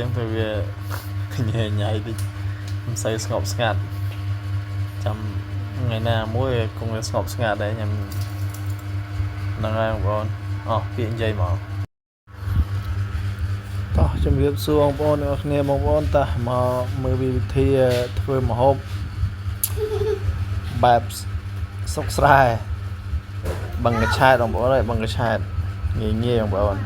ងទៅវាញ៉ៃញ៉ៃតិចមិនសូវស្ងប់ស្ងាត់ចាំថ្ងៃណាមួយគង់វាស្ងប់ស្ងាត់ដែរខ្ញុំហ្នឹងហើយបងប្អូនអស់ពាក្យនិយាយមកតោះជំរាបសួរបងប្អូនទាំងអស់គ្នាបងប្អូនតោះមកមើលវិធីធ្វើម្ហូបបែបស្រុកស្រែបឹងកឆែតបងប្អូនអើយបឹងកឆែតងាយងាយបងប្អូន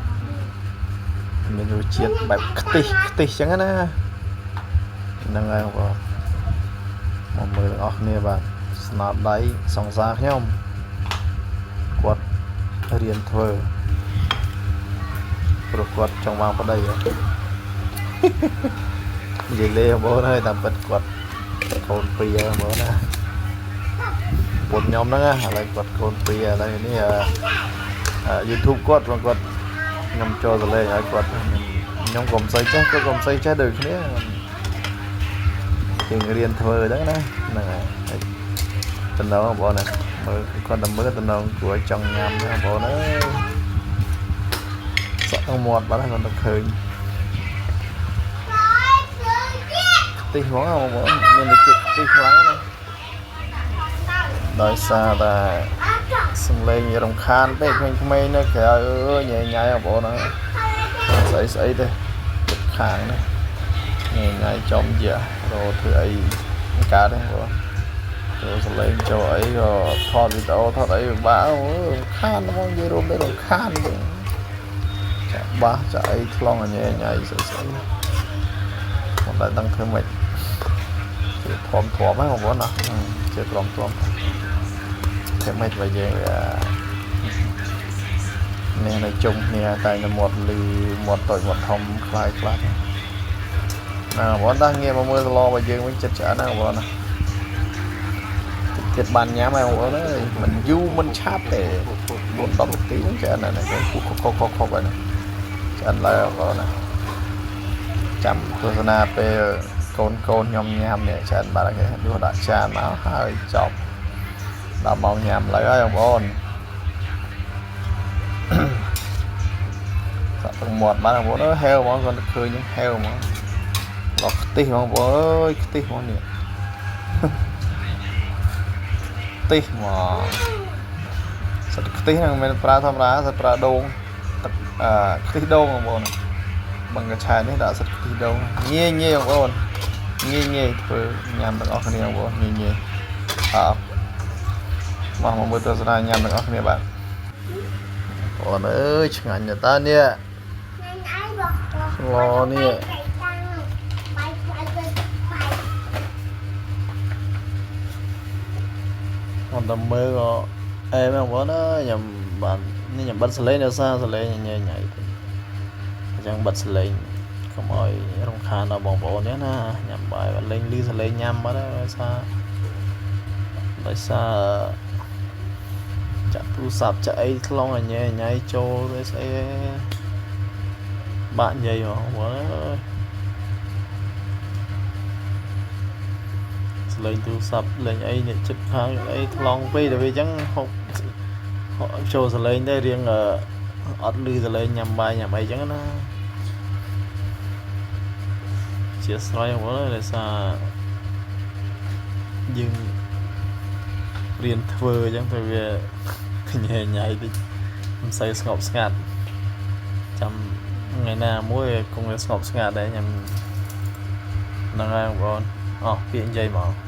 មានរសជាតិបែបខ្ទិះខ្ទិះចឹងណាហ្នឹងហើយបងប្អូនមកមើលទាំងអស់គ្នាបាទស្នាដៃសង្សារខ្ញុំគាត់រៀនធ្វើព្រោះគាត់ចង់បានប្តីហ៎ និយាយលេងបងប្អូនហើយតាមពិតគាត់កូនពីរហើយបងប្អូនណាពុនខ្ញុំហ្នឹងណាឥឡូវគាត់កូនពីរឥឡូវនេះអឺ YouTube គាត់បងគាត់ខ្ញុំចូលទៅលេងឲ្យគាត់ខ្ញុំក៏មិនសូវចេះគាត់ក៏មិនសូវចេះដូចគ្នាជាងរៀនធ្វើអញ្ចឹងណាហ្នឹងហើយហើយតំណងបងប្អូនណាមើលគាត់តែមើលតំណងគួរឲ្យចង់ញ៉ាំណាបងប្អូនអើយសក់ក្នុងមាត់បាត់ហើយគាត់ទៅឃើញខ្ទិះហ្មងបងប្អូនមានតែជាតិខ្ទិះខ្លាំងណាស់ដោយសារតែសំឡេងរំខានពេកក្មេងៗនៅក្រៅអើយញ៉ៃញ៉ៃបងប្អូនអើយស្អីស្អីទេចិត្តខាងនេះញ៉ៃញ៉ៃចំជារកធ្វើអីមិនកើតទេបងប្អូនចូលសំឡេងចូលអីក៏ថតវីដេអូថតអីពិបាកអូរំខានហ្មងនិយាយរួមទៅរំខានហ្មងចាក់បាសចាក់អីខ្លងញ៉ៃញ៉ៃស្អីស្អីមិនដែលដឹងធ្វើម៉េចជាធំធំហ្នឹងបងប្អូនណាជាទ្រាំទ្រាំធ្វើម៉េចបើយើងវានេះនៅជុំគ្នាតែនៅមាត់លឺមាត់តូចមាត់ធំខ្លាយខ្លះណាបងប្អូនតោះងាកមកមើលសឡរបស់យើងវិញចិត្តឆ្អិនណាបងប្អូនណាចិត្តបានញ៉ាំហើយបងប្អូនអើយមិនយូរមិនឆាប់ទេ4 10នាទីហ្នឹងឆ្អិនហើយគេខុកខុកខុកខុកហើយណាឆ្អិនឡើយបងប្អូនណាចាំទស្សនាពេលកូនកូនខ្ញុំញ៉ាំនេះឆ្អិនបាត់ហើយគេដួសដាក់ចានមកហើយចប់ដល់ម៉ោងញ៉ាំឡើយហើយបងប្អូន សក់ទាំងមាត់បានបងប្អូនអើយហេវហ្មងគាត់ឃើញហ្នឹងហេវហ្មងដល់ខ្ទិះហ្មងបងប្អូនអើយខ្ទិះហ្មងនេះ ខ្ទិះហ្មងសិតខ្ទិះហ្នឹងមិនមែនប្រើធម្មតាសិតប្រើដូងទឹកអឺខ្ទិះដូងបងប្អូនបឹងកឆែនេះដាក់សិតខ្ទិះដូងងាយងាយបងប្អូនងាយងាយធ្វើញ៉ាំទាំងអស់គ្នាបងប្អូនងាយងាយអើមកមកមើលទស្សនាញ៉ាំទាំងអស់គ្នាបាទបងប្អូនអើយឆ្ងាញ់ណាស់តើនេះ ស្លនេះ បាយបាយបាយ អត់តែមើលក៏អេមែនបងប្អូនអើយខ្ញុំបាននេះខ្ញុំបិទសលេងដោយសារសលេងញ៉ៃញ៉ៃពេកអញ្ចឹងបិទសលេងកុំឲ្យរំខានដល់បងប្អូនទេណាញ៉ាំបាយបាត់លេងលឺសលេងញ៉ាំបាត់ហើយដោយសារចាក់ទូរស័ព្ទចាក់អីខ្លងឲ្យញ៉ៃញ៉ៃចូលទៅស្អីបាក់និយាយហ្មងបងប្អូនអើយសលេងទូរស័ព្ទលេងអីអ្នកចិត្តខាងអីខ្លងពេកដល់វាអញ្ចឹងហូប ចូលសលេងទៅរៀងអត់លឺសលេងញ៉ាំបាយញ៉ាំអីចឹងណាជាស្រ័យបងប្អូនដោយសារយើងរៀនធ្វើអញ្ចឹងទៅវាញ៉ៃញ៉ៃតិចមិនសូវស្ងប់ស្ងាត់ចាំថ្ងៃណាមួយគង់វាស្ងប់ស្ងាត់ដែរខ្ញុំហ្នឹងហើយបងប្អូនអស់ពាក្យនិយាយមក។